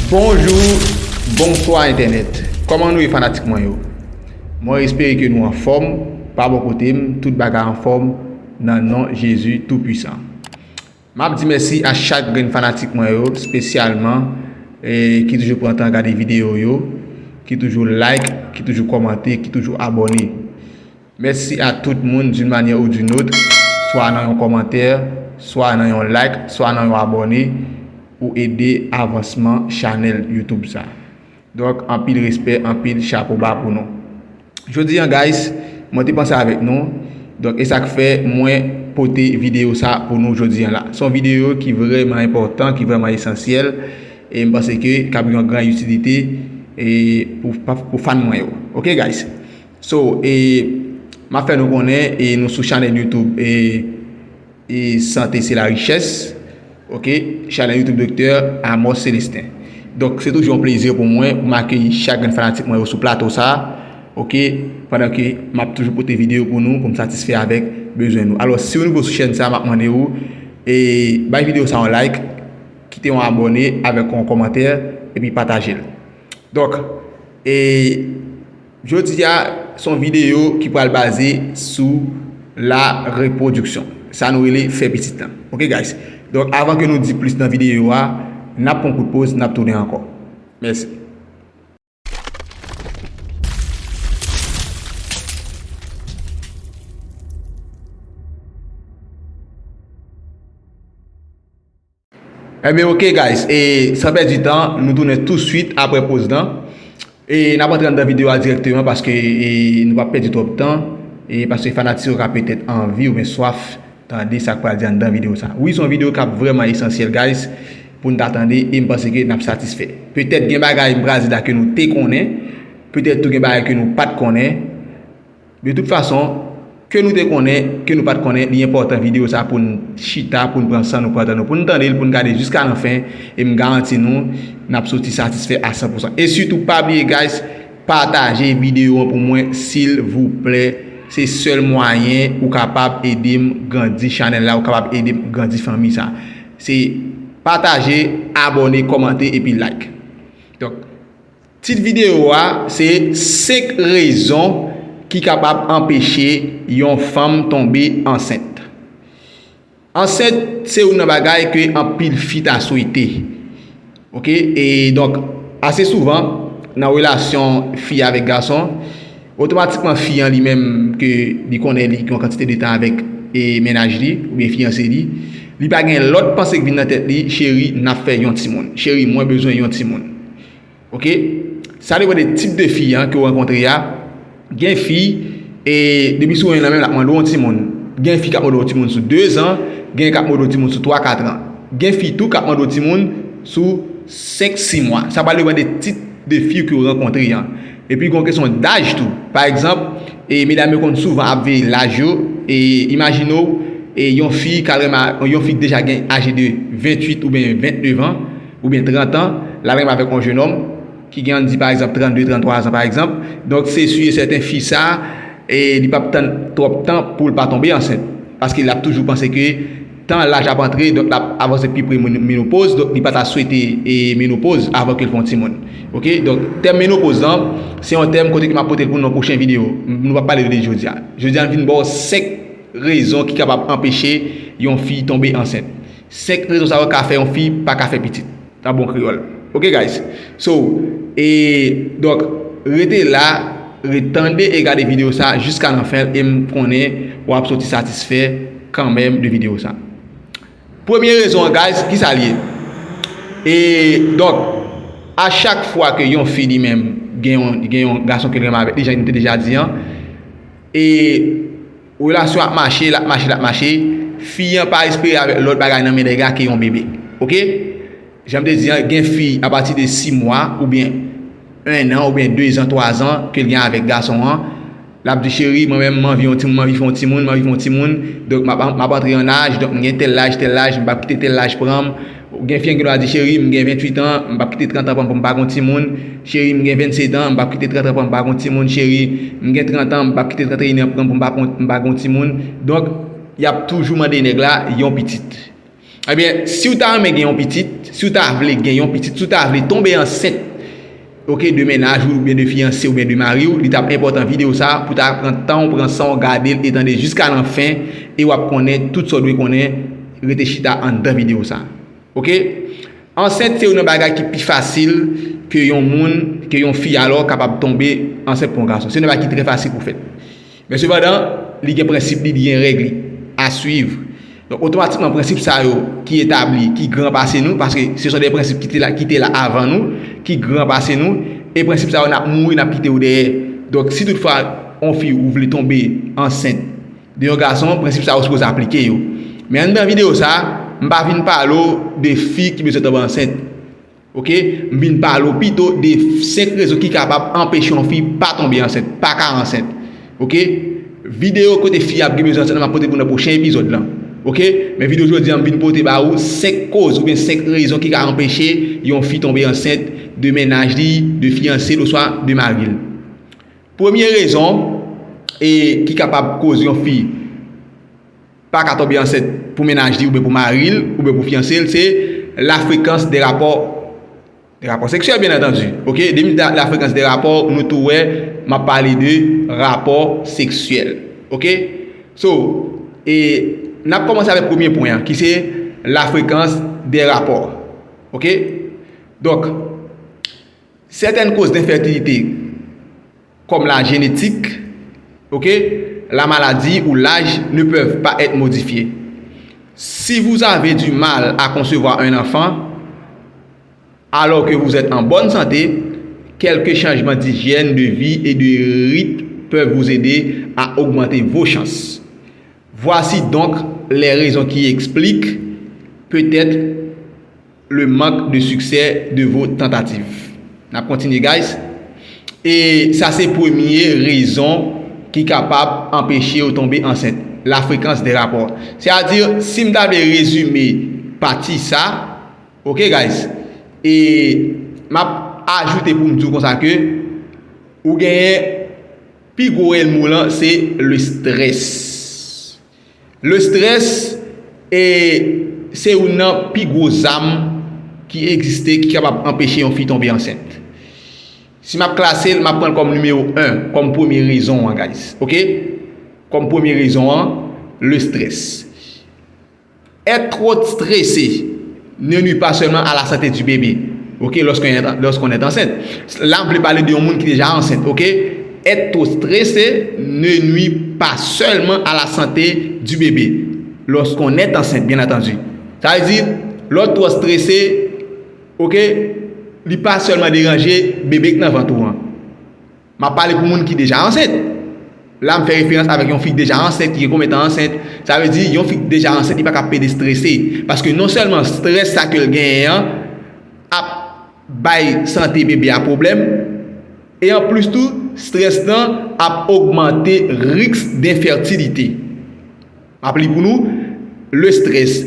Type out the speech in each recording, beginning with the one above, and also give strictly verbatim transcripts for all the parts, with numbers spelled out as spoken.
Bonjou, bonswa entènèt. Kòman nou ye fanatik mwen yo? Mwen espere ke nou anfòm, pa bò kote m, tout bagay anfòm nan non Jezi Toupwisan. M ap di mèsi a chak grenn fanatik mwen yo, espesyalman, e, ki toujou pran tan gade videyo yo, ki toujou like, ki toujou kòmante, ki toujou abòne. Mèsi a tout moun d'une manière ou d'une autre, swa nan yon kòmantè, swa nan yon like, swa nan yon abòne, ou ede avansman chanèl YouTube sa. Donk, anpil respè, anpil chapo ba pou nou. Jodi an, guys, mwen te panse avèk nou. Donk, e sa k fè mwen pote videyo sa pou nou jodi an la. Se yon videyo ki vrèman enpòtan, ki vrèman esansyèl, e m panse ke k ap gen yon gran itilite e pou, pou fan mwen yo. Ok, guys? So, e, m ap fè nou konnen, e, nou sou chanèl YouTube, e, e Sante se la richès. Ok, chanèl YouTube Doktè Amos Célestin. Donk, se toujou yon plezi pou mwen pou m akeyi chak grenn fanatik mwen yo sou plato sa. Ok, pandan ke m ap toujou pote videyo pou nou, pou m satisfè avèk bezwen nou. Alò, si w nouvo sou chèn sa, m ap mande w, e, bay videyo sa yon like, kite yon abòne avèk yon kòmantè, epi pataje l. Donk, e, jodi a, se yon videyo ki pral baze sou la repwodiksyon. Sa nou rele fè pitit lan. Ok, guys? Donk, avan ke nou di plis nan videyo a, n ap pran kout poz, n ap tounen ankò. Mèsi. Ebyen, ok, guys, e san pèdi tan, nou tounen touswit apre poz lan. E n ap antre anndan videyo a dirèkteman paske, e, nou p ap pèdi twòp tan, e paske fanatik yo ka petèt anvi oubyen swaf tande sa k pral di anndan videyo sa. Wi, se yon videyo k ap vrèman esansyèl, guys, pou n ta tande, e m panse ke n ap satisfè. Petèt gen bagay m pral di la ke nou te konnen, petèt tou gen bagay ke nou pa t konnen. De tout fason, ke nou te konnen, ke nou pa t konnen, li enpòtan videyo sa pou n chita, pou n pran san nou, pran tan nou, pou n tande l, pou n gade l jiska nan fen, e m garanti nou, n ap soti satisfè a san pou san. E sitou, pa bliye, guys, pataje videyo an pou mwen, silvouplè. Se sèl mwayen ou kapab ede m grandi chanèl la, ou kapab ede m grandi fanmi sa. Se pataje, abòne, kòmante, epi like. Donk, tit videyo a, se senk rezon ki kapab anpeche yon fanm tonbe ansent. Ansent se youn nan bagay ke anpil fi ta swete. Ok? E donk, ase souvan, nan relasyon fi avèk gason, otomatikman fi an li menm ke li konnen li gen yon kantite de tan avèk, e, mennaj li, oubyen fiyanse li, li pa gen lòt panse k vin nan tèt li, cheri, n ap fè yon timoun. Cheri, mwen bezwen yon timoun. Ok? Sa depann de tip de fi an ke w rankontre a. Gen fi, e, depi sou yon nan menm, l ap mande w yon timoun. Gen fi k ap mande w yon timoun sou de zan, gen k ap mande w timoun sou twa, kat an. Gen fi tou k ap mande w timoun sou senk, sis mwa. Sa pral depann de tip de fi ke w rankontre an. Epi gen yon kesyon daj tou. Pa egzanp, e, medam yo konn souvan ap veye laj yo. E imajine w, e, yon fi k al renmen, yon fi k deja gen aje de venntuit oubyen vennnev an, oubyen trant an, l al renmen avèk yon jenòm ki gen, ann di, pa egzanp, trannde, tranntwa zan, pa egzanp. Donk, se si e sèten fi sa, e, li p ap tann twòp tan pou l pa tonbe ansent. Paske l ap toujou panse ke tan laj ap antre, donk l ap avanse pi pre men-, menopoz, donk li pa ta swete, e, menopoz avan ke l fè yon timoun. Ok? Donk, tèm menopoz lan, se yon tèm kote ke m ap pote l pou nou nan pwochen videyo. Nou p ap pale de li jodi a. Jodi a, m vin ba w senk rezon ki kapab anpeche yon fi tonbe ansent. Senk rezon sa yo ka fè yon fi pa ka fè pitit. Nan bon kreyòl. Ok, guys? So, e, donk, rete la, ret tande e gade videyo sa jiska nan fen l, e m konnen w ap soti satisfè kanmenm de videyo sa. Premye rezon an, guys, ki sa l ye? E, donk, a chak fwa ke yon fi li menm gen yon, gen yon gason ke l renmen avèk li, jan nou te deja di an, e, relasyon ap mache, l ap mache, l ap mache, fi an pa espere avèk lòt bagay nan men nèg la ke yon bebe. Ok? Jan m te di an, gen fi apati de sis mwa, oubyen en an, oubyen de zan, twa zan, ke l gen avèk gason an. L ap di, cheri, mwen menm, m anvi yon timoun, m anvi fè yon timoun, m anvi fè yon timoun. Donk, m ap, m ap antre an aj, donk, m gen tèl laj, tèl laj, m p ap kite tèl laj pran m. Gen fi an gen dwa di, cheri, m gen venntuit an, m p ap kite trant an pran m pou m pa gen yon timoun. Cheri, m gen vennsetan, m p ap kite trant an pran m pa gen yon timoun. Cheri, m gen trant an, m p ap kite tranteyen an pran m pou m pa, m pa gen yon timoun. Donk, y ap toujou mande nèg la yon pitit. Ebyen, si w ta renmen gen yon pitit, si w ta vle gen yon pitit, si w ta vle tonbe ansent, oke, de mennaj ou, oubyen de fiyanse, oubyen de mari w, li t ap enpòtan videyo sa a pou w ta pran tan w, pran san w, gade l e tande jiska nan fen, e w ap konnen tout sa w dwe konnen, rete chita anndan videyo sa a. Oke? Ansent se youn nan bagay ki pi fasil ke yon moun, ke yon fi alò kapab tonbe ansent pou yon gason. Se youn nan bagay ki trè fasil pou fèt. Men sepandan, li gen prensip li, li gen règ li a swiv. Donk, otomatikman, prensip sa yo ki etabli, ki gran pase nou, paske se son de prensip ki te la, ki te la avan nou, ki gran pase nou, e prensip sa yo n ap mouri, n ap kite yo dèyè. Donk, si toutfwa, yon fi ou vle tonbe ansent de yon gason, prensip sa yo sipoze aplike yo. Men anndan videyo sa, m pa vin pale w de fi ki bezwen tonbe ansent. Oke? M vin pale w pito de senk rezon ki kapab anpeche yon fi pa tonbe ansent, pa ka ansent. Oke? Videyo kote fi ap gen bezwen ansent, m ap pote pou nan pwochen epizòd lan. Oke? Men videyo jodi a, m vin pote ba ou senk koz oubyen senk rezon ki ka anpeche yon fi tonbe ansent de mennaj li, de fiyanse l oswa de mari l. Premye rezon e ki kapab koz yon fi pa ka tonbe ansent pou mennaj li oubyen pou mari l oubyen pou fiyanse l, se la frekans de rapò, de rapò seksyèl, byen antandi. Oke? Depi m di la frekans de rapò, nou tou wè m ap pale de rapò seksyèl. Oke? So, e n ap kòmanse avèk premye pwen an, ki se la frekans de rapò. Oke? Donk, certaines causes d'infertilité, comme la génétique, ok, la maladie ou l'âge ne peuvent pas être modifiées. Si vous avez du mal à concevoir un enfant, alors que vous êtes en bonne santé, quelques changements d'hygiène de vie et de rythme peuvent vous aider à augmenter vos chances. Voici donc les raisons qui expliquent peut-être le manque de succès de vos tentatives. N ap kontinye, guys. E sa se premye rezon ki kapab anpeche w tonbe ansent, la fréquence des rapports. Sètadi, si m ta vle rezime pati sa, ok, guys, e m ap ajoute pou m di w konsa ke ou genyen pi gwo ènmi w lan, se le stress. Le stress, e, se youn nan pi gwo zam ki egziste, ki kapab anpeche yon fi tonbe ansent. Si m ap klase l, m ap pran l kòm nimewo en, kòm premye rezon an, guys. Oke? Kòm premye rezon an, le stress. Être trop stressé ne nuit pas seulement à la santé du bébé, ok, lorsqu'on est, lorsqu'on est enceinte. La, m vle pale de yon moun ki deja ansent, ok? Être trop stressé ne nuit pas seulement à la santé du bébé lorsqu'on est enceinte, bien entendu. Sa vle di, lè w twò strese, ok, li pa sèlman deranje bebe k nan vant ou an. M ap pale pou moun ki deja ansent. La, m fè referans avèk yon fi k deja ansent, ki gen konbyen tan ansent. Sa vle di, yon fi k deja ansent, li pa ka pede strese. Paske non sèlman strès sa ke l genyen an ap bay sante bebe a pwoblèm, e anplis tou, strès lan ap ogmante risk denfètilite. M ap li pou nou, le stress.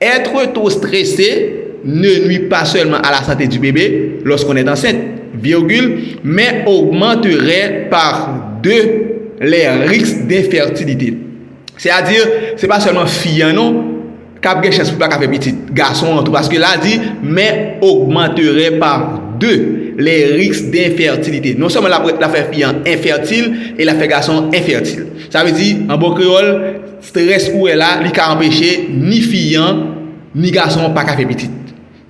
Être trop stressé ne nuit pas seulement à la santé du bébé lorsqu'on est enceinte, virgule, mais augmenterait par deux les risques d'infertilité. Sètadi, se pa sèlman fi an non k ap gen chans pou l pa ka fè pitit, gason an tou, paske la di, mais augmenterait par deux les risques d'infertilité. Non sèlman l ap, l ap fè fi an enfètil, e l ap fè gason an enfètil. Sa vle di, an bon kreyòl, strès ou wè la, li ka anpeche ni fi an, ni gason an pa ka fè pitit.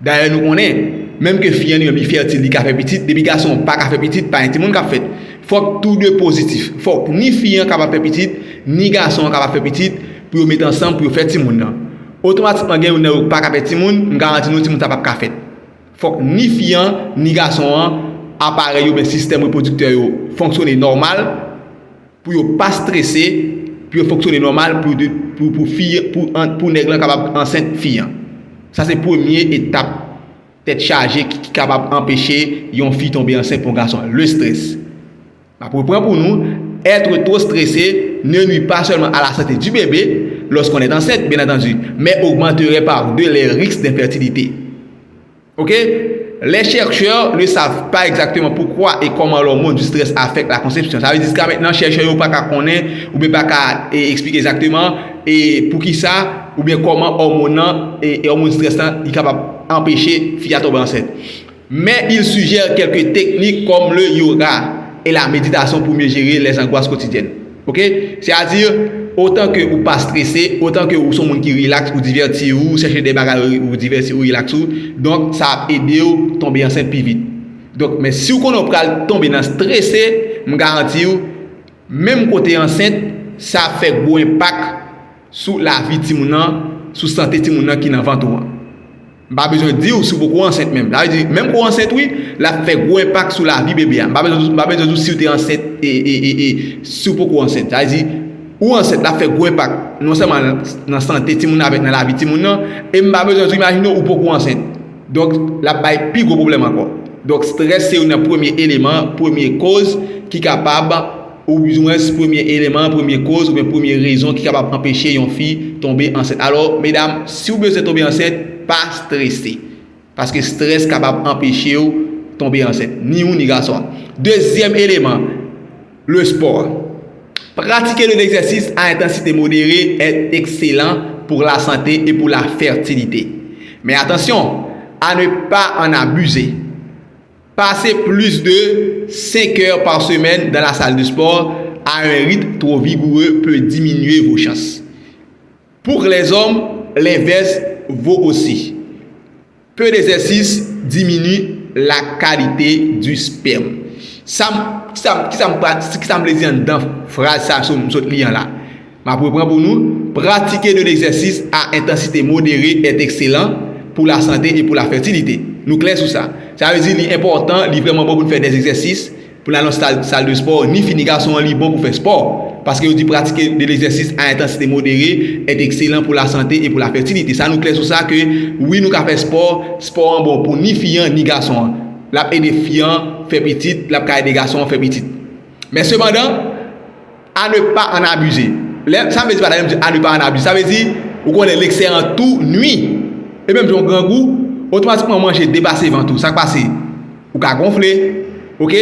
Dayè, nou konnen, menm ke fi an li menm li fètil, li ka fè pitit, depi gason an pa ka fè pitit, pa gen timoun k ap fèt. Fòk tou de pozitif. Fòk ni fi an kapab fè pitit, ni gason an kapab fè pitit, pou yo met ansanm, pou yo fè timoun nan. Otomatikman, gen youn nan yo k pa ka fè timoun, m garanti nou timoun sa p ap ka fèt. Fòk ni fi an, ni gason an, aparèy yo, oubyen sistèm repwodiktè yo fonksyone nòmal, pou yo pa strese, pou yo fonksyone nòmal, pou, pou, pou fi, pou, an, pou nèg lan kapab ansent fi an. Sa se premye etap tèt chaje ki, ki kapab anpeche yon fi tonbe ansent pou yon gason, le stress. M ap repran pou nou, être trop stressé ne nuit pas seulement à la santé du bébé lorsqu'on est enceinte, bien entendu, mais augmenterait par deux les risques d'infertilité. Ok? Les chercheurs ne savent pas exactement pourquoi et comment l'hormone du stress affecte la conception. Sa vle di jiska mentnan chèchè yo pa ka konnen oubyen pa ka e, eksplike egzakteman e poukisa oubyen kòman òmòn nan e, e òmòn strès lan li kapab anpeche fi a tonbe ansent. Mais ils suggèrent quelques techniques comme le yoga et la méditation pour mieux gérer les angoisses quotidiennes. Ok? Sètadi, otan ke ou pa strese, otan ke ou se yon moun ki rilaks, ou divèti ou, ou chèche de bagay ou divèti ou, rilaks ou, donk sa ap ede w tonbe ansent pi vit. Donk, men si w konnen w pral tonbe nan strese, m garanti w, menm kote ansent, sa ap fè gwo enpak sou lavi timoun nan, sou sante timoun nan ki nan vant ou an. M pa bezwen di w si w poko ansent menm. Sa vle di, menm ke w ansent wi, l ap fè gwo enpak sou lavi bebe a. M pa bezwen, m pa bezwen di w si w te ansent e, e, e, e si w poko ansent. Sa vle di, ou ansent, l ap fè gwo enpak non sèlman nan sante timoun nan avèk nan lavi timoun nan, e m pa bezwen di w imajine w ou poko ansent. Donk, l ap bay pi gwo pwoblèm ankò. Donk, strès se youn nan premye eleman, premye koz ki kapab oubyen premye eleman, premye koz oubyen premye rezon ki kapab anpeche yon fi tonbe ansent. Alò, medam, si w bezwen tonbe ansent, pa strese. Paske strès kapab anpeche w tonbe ansent, ni ou ni gason an. Dezyèm eleman, le sport. Pratiquer de l'exercice à intensité modérée est excellent pour la santé et pour la fertilité. Mais attention à ne pas en abuser. Passer plus de cinq heures par semaine dans la salle de sport à un rythme trop vigoureux peut diminuer vos chances. Pour les hommes, l'inverse vaut aussi. Peu d'exercice diminue la qualité du sperme. Sa m, ki sa m, ki sa m, ki sa m vle di anndan fraz sa m sot li an la? M ap repran pou nou. Pratiquer de l'exercice à intensité modérée est excellent pour la santé et pour la fertilité. Nou klè sou sa. Sa vle di li enpòtan, li vrèman bon pou n fè de egzèsis, pou n al nan sal, sal de spò, ni fi ni gason an li bon pou fè spò. Paske yo di pratiquer de l'exercice à intensité modérée est excellent pour la santé et pour la fertilité. Sa nou klè sou sa ke wi nou ka fè spò, spò an bon pou ni fi an ni gason an. L ap ede fi an fè pitit, l ap ka ede gason an fè pitit. Men sepandan, à ne pas en abuser. Lè, sa vle di pa tande m di à ne pas en abuser. Sa vle di, ou konnen l'excès en tout nuit. E menm jan w grangou, otomatikman w manje depase vant ou. Sa k pase? Ou ka gonfle. Ok?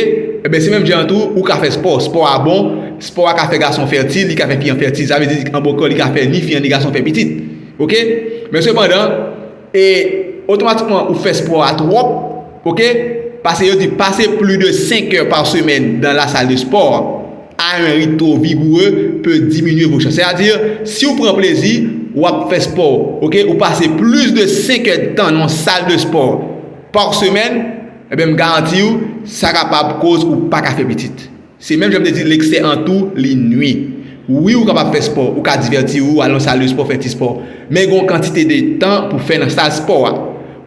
Ebyen, se menm jan an tou, ou ka fè spò. Spò a bon, spò a ka fè gason fètil, li ka fè fi an fètil. Sa vle di, an bon kò, li ka fè ni fi an ni gason fè pitit. Ok? Men sepandan, e otomatikman ou fè spò a twòp, ok? Paske yo di passer plus de cinq heures par semaine dans la salle de sport à un rythme trop vigoureux peut diminuer vos chances. Sètadi, si w pran plezi, w ap fè spò, ok? Ou pase plis de senk è de tan nan yon sal de spò par semèn, ebyen, m garanti w, sa kapab koz ou pa ka fè pitit. Se menm jan m te di, l'excès en tout, li nwi. Wi, ou kapab fè spò, ou ka divèti ou, al nan sal de spò, fè ti spò. Men gen yon kantite de tan pou fè nan sal spò a.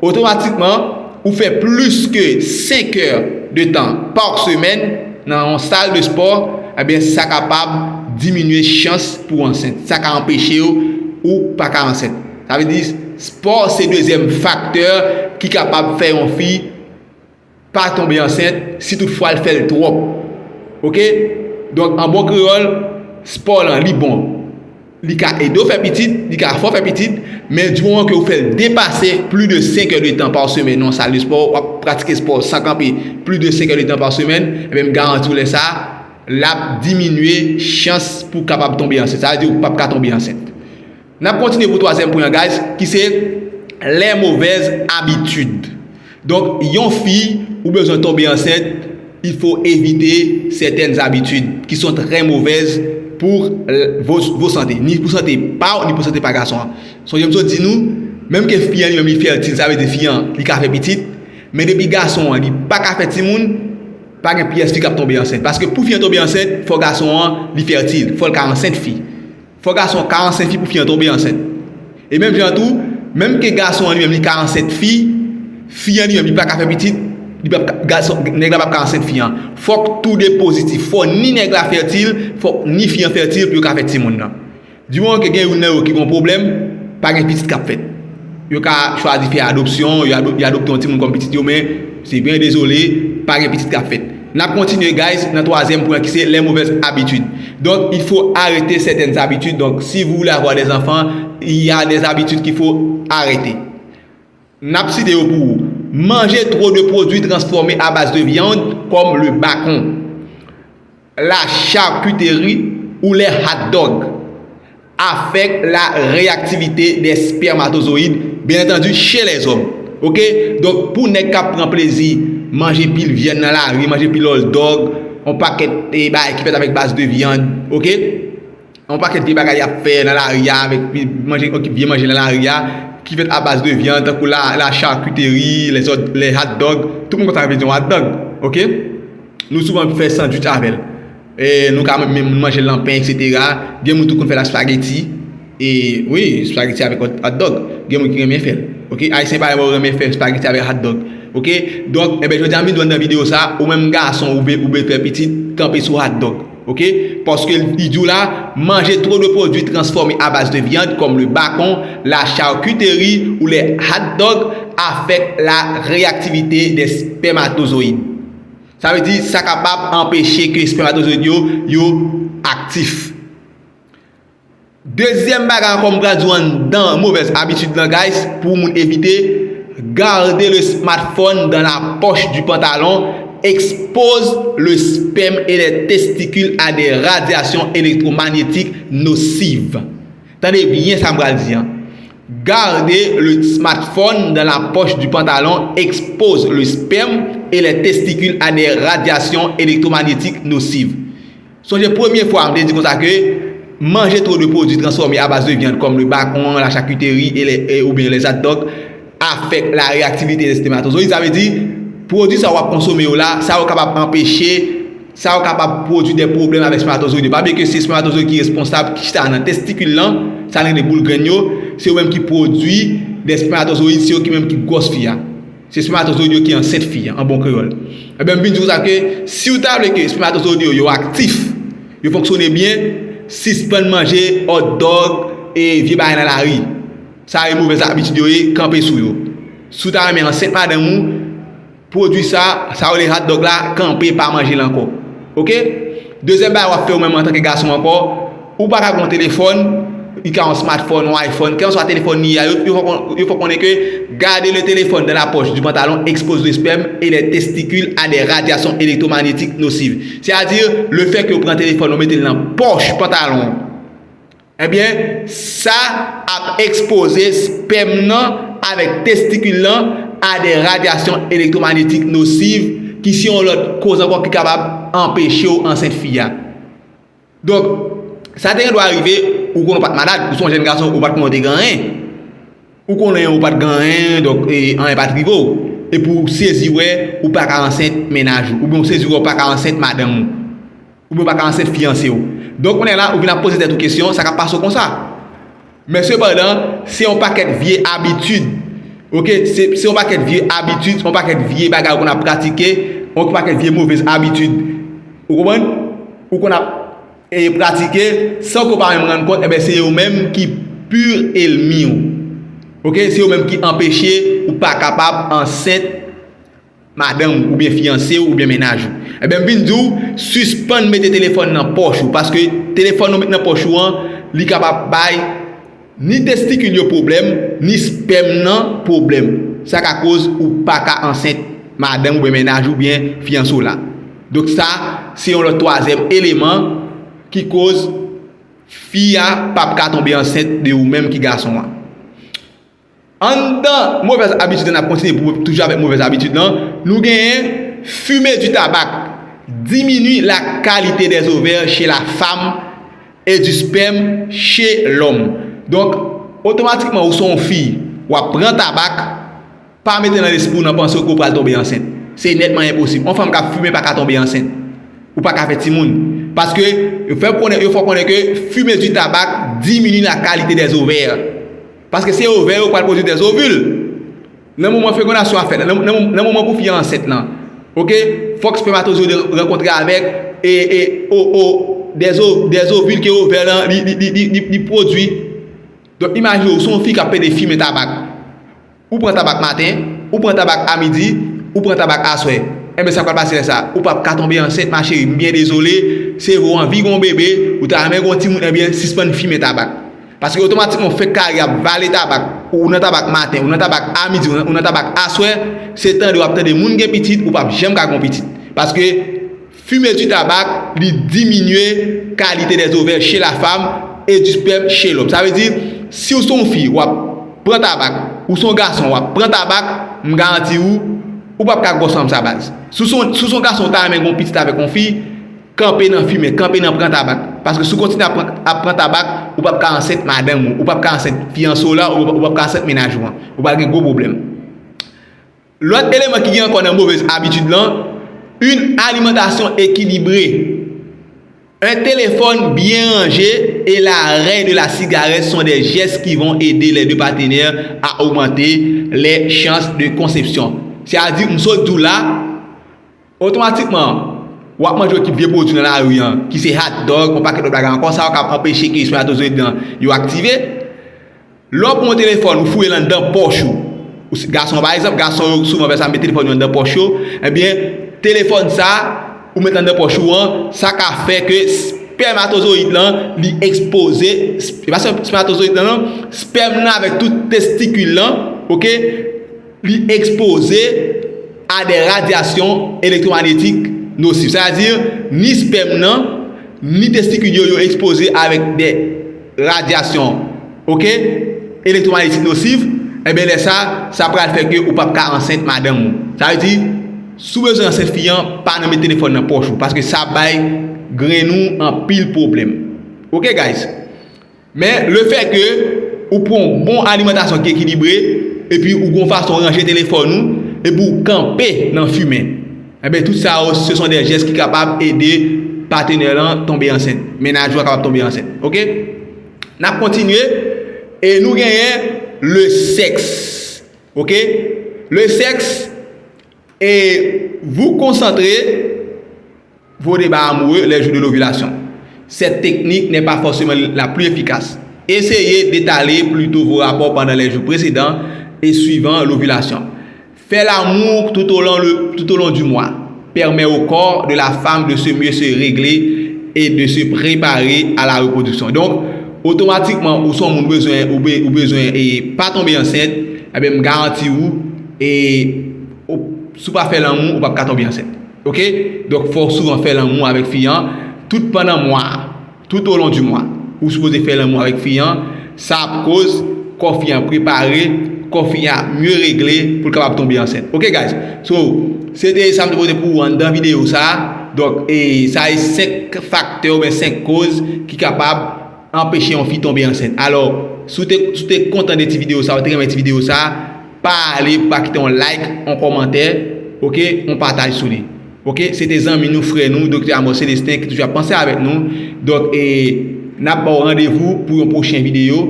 Otomatikman, ou fè plis ke senk è de tan par semèn nan yon sal de spò, ebyen, sa kapab diminye chans pou w ansent. Sa ka anpeche w, ou pa ka ansent. Sa vle di, spò se dezyèm faktè ki kapab fè yon fi pa tonbe ansent si toutfwa l fè l twòp. Ok? Donk, an bon kreyòl, spò lan, li bon. Li ka ede w fè pitit, li ka fè w fè pitit, men di moman ke w fè l depase plis de senk è de tan pa semèn nan yon sal de spò, w ap pratike spò san kanpe plis de senk è de tan pa semèn, ebyen, m garanti w lè sa a, l ap diminye chans pou w kapab tonbe ansent. Sa vle di w p ap ka tonbe ansent. N ap kontinye pou twazyèm pwen an, guys, ki se les mauvaises habitudes. Donk, yon fi, ou bezwen tonbe ansent, il faut éviter certaines habitudes qui sont très mauvaises pour euh, vos, vos santé. Ni pou sante pa w, ni pou sante pa gason an. Sonje m sot di nou, menm ke fi an li menm li fètil, sa vle di fi an, li ka fè pitit, men depi gason an, li pa ka fè timoun, pa gen pyès fi k ap tonbe ansent. Paske pou fi an tonbe ansent, fò gason an, li fètil, fò l ka ansent fi. Fò gason an ka ansent fi pou fi an tonbe ansent. E menm jan an tou, menm ke gason an li menm li ka ansent fi, fi an li menm li pa ka fè pitit, li p ap ka, gason, nèg la p ap ka ansent fi an. Fòk tou de pozitif. Fò ni nèg la fètil, fòk ni fi an fètil pou yo ka fè timoun nan. Di moman ke gen youn nan yo ki gen yon pwoblèm, pa gen pitit k ap fèt. Yo ka chwazi fè adopsyon, yo ado-, yo adopte yon timoun kòm pitit yo, men se byen dezole, pa gen pitit k ap fèt. N ap kontinye, guys, nan twazyèm pwen ki se les mauvaises habitudes. Donc, il faut arrêter certaines habitudes. Donc, si vous voulez avoir des enfants, il y a des habitudes qu'il faut arrêter. N ap site yo pou ou. Manger trop de produits transformés à base de viande, comme le bacon, la charcuterie ou les hot dogs, affecte la réactivité des spermatozoïdes, bien entendu, chez les hommes. Ok? Donk, pou nèg k ap pran plezi, manje pil vyann nan lari, manje pil hot dog, yon pakèt e bagay ki fèt avèk baz de vyann, ok? Yon pakèt vye bagay y ap fè nan lari a, avèk vye manje, vye manje nan lari a, ki fèt a baz de vyann, tankou la, la charcuterie, les hot, les hot dogs. Tout moun konn sa vle di yon hot dog, ok? Nou souvan fè sandwich avè l. E nou ka menm manje l nan pen, et cetera. Gen moun tou konn fè l ak spaghetti. E wi, spaghetti avèk hot, hot dog. Gen moun ki renmen fè l. Ok? Ayisyen pa renmen fè spaghetti avèk hot dog. Ok? Donk, enben, jodi a m vin di w nan videyo sa, ou menm gason, ou vle, ou vle fè pitit, kanpe sou hot dog. Ok? Paske li di w la, manger trop de produits transformés à base de viande, comme le bacon, la charcuterie ou les hot dogs, affecte la réactivité des spermatozoïdes. Sa vle di, sa kapab anpeche ke spermatozoid yo, yo aktif. Dezyèm bagay ankò m pral di w anndan movèz abitid lan, guys, pou moun evite, garder le smartphone dans la poche du pantalon expose le sperme et les testicules à des radiations électromagnétiques nocives. Tande byen sa m pral di an. Garder le smartphone dans la poche du pantalon expose le sperme et les testicules à des radiations électromagnétiques nocives. Sonje premye fwa m te di konsa ke manger trop de produits transformés à base de viande comme le bacon, la charcuterie et les, et, ou bien les hot dogs affecte la réactivité des spermatozoïdes. Sa vle di, pwodui sa w ap konsome yo la, sa yo kapab anpeche, sa yo kapab pwodui de pwoblèm avèk spermatozoid yo. Pa bliye ke se spermatozoid ki responsab, ki chita nan testikil lan, sa n rele boul grenn yo, se yo menm ki pwodui de spermatozoid, se yo ki menm ki gwòs fi a. Se spermatozoid yo ki ansent fi a, an bon kreyòl. Ebyen, m vin di w sa ke si w ta vle ke spermatozoid yo, yo aktif, yo fonksyone byen, sispann manje hot dog e vye bagay nan lari. Sa e movèz abitid yo ye, kanpe sou yo. Si w ta renmen ansent madanm ou, pwodui sa, sa yo rele hot dog la, kanpe, pa manje l ankò. Ok? Dezyèm bagay w ap fè ou menm antanke gason ankò, ou pa ka gen yon telefòn, li ka yon smartphone, yon iPhone, kèlkanswa telefòn li ye a, yo, yo fè w kon-, yo fè w konnen ke garder le téléphone dans la poche du pantalon expose le sperme et les testicules à des radiations électromagnétiques nocives. C'est-à-dire, le fait que ou pran telefòn ou mete l nan pòch pantalon, ebyen, sa ap ekspoze spèm nan avèk testikil lan a de radyasyon elektromagnetik nosiv ki se yon lòt koz ankò ki kapab anpeche w ansent fi a. Donk, sa te gen dwa rive, ou konnen w pa t malad, ou se yon jèn gason, ou pa t konnen w te gen anyen. Ou konnen ou pa t gen anyen, donk, e, anyen pa t rive w. Epi w sezi wè ou pa ka ansent mennaj ou, oubyen w sezi wè ou pa ka ansent madanm ou, oubyen w pa ka ansent fiyanse w. Donk, kounye a la, ou vin ap poze tèt ou kesyon, sa k ap pase w konsa? Men sepandan, se yon pakèt vye abitid. Ok? Se, se yon pakèt vye abitid, se yon pakèt vye bagay ou konn ap pratike, yon pakèt vye movèz abitid. Ou konprann? Ou konn ap, e, pratike, san ke w pa menm rann kont, enben, se yo menm ki pi ènmi w. Ok? Se yo menm ki anpeche ou pa kapab ansent madanm ou, oubyen fiyanse w, oubyen mennaj ou. Ebyen, m vin di w, sispann mete telefòn nan pòch ou, paske telefòn ou met nan pòch ou an, li kapab bay ni testikil yo pwoblèm, ni spèm nan pwoblèm. Sa ka koz ou pa ka ansent madanm oubyen mennaj ou, oubyen fiyanse w la. Donk sa, se yon lòt twazyèm eleman ki koz fi a p ap ka tonbe ansent de ou menm ki gason an. Anndan movèz abitid lan, n ap kontinye pou toujou avèk movèz abitid lan, nou genyen fumer du tabac diminue la qualité des ovaires chez la femme et du sperme chez l'homme. Donk, otomatikman, ou se yon fi, w ap pran tabak, pa mete nan lespri w nan panse w ke w pral tonbe ansent. Se nètman enposib. Yon fanm k ap fimen pa ka tonbe ansent. Ou pa ka fè timoun. Paske yo fè konnen, yo fè konnen ke fumer du tabac diminue la qualité des ovaires. Paske se ovè yo k pral pwodui des ovules. Nan moman fekondasyon an fèt, nan, nan, nan moman pou fi an ansent lan, ok, fòk spèmatozoyid rankontre avèk e, e, o, o, des o, des ovules ke ovè lan li, li, li, li, li, li pwodui. Donk, imajine w, se yon fi k ap plede fimen tabak. Ou pran tabak maten, ou pran tabak a midi, ou pran tabak aswè. Enben, sa k pral pase lè sa a? Ou p ap ka tonbe ansent, ma chérie. M byen dezole, se vre w anvi gen yon bebe, ou ta renmen gen yon timoun, enben, sispann fimen tabak. Paske otomatikman, w fenk kare ap vale tabak. Ou nan tabak maten, ou nan tabak a midi, ou nan, ou nan tabak aswè, se tande w ap tande moun gen pitit, ou p ap janm ka gen pitit. Paske fumer du tabac, li diminye qualité des ovaires chez la femme et du sperme chez l'homme. Sa vle di, si w se yon fi, w ap pran tabak, ou se yon gason, w ap pran tabak, m garanti w, ou p ap ka gwòs fanm sa baz. Si w se yon, si w se yon gason, w ta renmen gen yon pitit avèk yon fi, kanpe nan fimen, kanpe nan pran tabak. Paske si w kontinye ap pran, ap pran tabak, ou p ap ka ansent madanm ou, ou p ap ka ansent fiyanse w la, ou, ou p ap ka ansent mennaj ou an. Ou pral gen gwo pwoblèm. Lòt eleman ki gen ankò nan movèz abitid lan, une alimentation équilibrée. Un téléphone bien rangé et l'arrêt de la cigarette sont des gestes qui vont aider les deux partenaires à augmenter les chances de conception. Sètadi, m sot di w la, otomatikman, w ap manje yon ekip vye pwodui nan lari an, ki se hot dog, yon pakèt lòt bagay ankò, sa yo ka anpeche ke espèmatozoyid lan yo aktive. Lè w pran yon telefòn, ou fouye l anndan pòch ou. Ou s-, gason, pa egzanp, gason yo souvan fè sa, met telefòn yo anndan pòch yo. Ebyen, telefòn sa, ou met anndan pòch ou an, sa ka fè ke espèmatozoyid lan, li ekspoze, s-, e pa sèl espèmatozoyid lan, non, espèm nan avèk tout testikil lan, oke, li ekspoze a de radyasyon elektwomayetik nosif. Sètadi, ni espèm nan, ni testikil yo, yo ekspoze avèk de radyasyon, oke, elektwomayetik nosif, enben, lè sa, sa pral fè ke ou p ap ka ansent madanm ou. Sa vle di, si w bezwen ansent fi an, pa nan met telefòn nan pòch ou, paske sa bay grenn ou anpil pwoblèm. Oke, guys? Men, lefètke ou pran yon bon alimantasyon ki ekilibre, epi ou gon fason w ranje telefòn ou, epi ou kanpe nan fimen, enben, tout sa yo, ce sont des gestes ki kapab ede patenè lan tonbe ansent. Mennaj ou a kapab tonbe ansent. Oke? N ap kontinye, e nou genyen le sexe. Oke? Le sexe, et vous concentrer vos débats amoureux les jours de l'ovulation. Cette technique n'est pas forcément la plus efficace. Essayez d'étaler plutôt vos rapports pendant les jours précédents et suivant l'ovulation. Faire l'amour tout au long, le, tout au long du mois permet au corps de la femme de se mieux se régler et de se préparer à la reproduction. Donk, otomatikman, ou se yon moun bezwen, ou be-, ou bezwen, e, pa tonbe ansent, ebyen, m garanti ou, e, ou, si w pa fè lanmou, ou p ap ka tonbe ansent. Oke? Donk, fò w souvan fè lanmou avèk fi an, tout pandan mwa a, tout au long du mois. Ou sipoze fè lanmou avèk fi an, sa ap koz kò fi an prepare, kò fi an ap mye regle pou l kapab tonbe ansent. Oke, guys? So, se te sa m te pote pou ou anndan videyo sa a. Donk, e, sa e senk faktè oubyen senk koz ki kapab anpeche yon fi tonbe ansent. Alò, si w te, si w te kontan de ti videyo sa a, ou te renmen ti videyo sa a, pa ale pou pa kite yon like, yon kòmantè, oke, yon pataj sou li. Oke, se te zanmi nou, frè nou, Doktè Amos Célestin, ki toujou ap panse avèk nou. Donk, e, n ap ba w randevou pou yon pwochen videyo,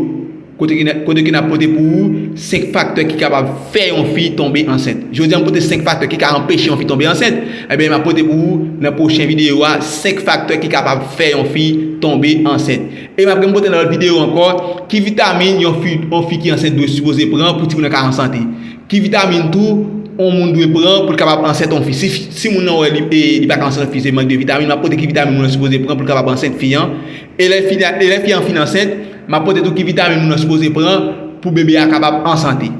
kote ke n, kote ke n ap pote pou ou senk faktè ki kapab fè yon fi tonbe ansent. Jodi a, m pote senk faktè ki ka anpeche yon fi tonbe ansent. Ebyen, m ap pote pou ou nan pwochen videyo a senk faktè ki kapab fè yon fi tonbe ansent. E m ap gen pote nan lòt videyo ankò, ki vitamin yon fi, yon fi ki ansent dwe sipoze pran pou timoun nan ka an sante. Ki vitamin tou yon moun dwe pran pou l kapab ansent yon fi? Si, si moun nan wè li, e, li pa ka ansent yon fi, se mank de vitamin, m ap pote ki vitamin moun nan sipoze pran pou l kapab ansent fi an. E lè fi, e lè fi an fin ansent, m ap pote tou ki vitamin moun nan sipoze pran pou bebe a kapab an sante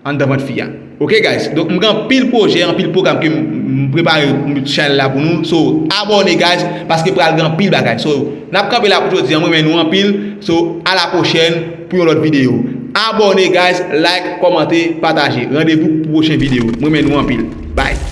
anndan vant fi a. Oke, guys? Donk, m gen anpil pwojè, anpil pwogram ke m, m prepare pou chanèl la pou nou. So, abòne, guys, paske pral gen anpil bagay. So, n ap kanpe la pou jodi a. M renmen nou anpil. So, a la pwochèn pou yon lòt videyo. Abòne, guys, like, kòmante, pataje. Randevou pou pwochen videyo. M renmen nou anpil. Bye.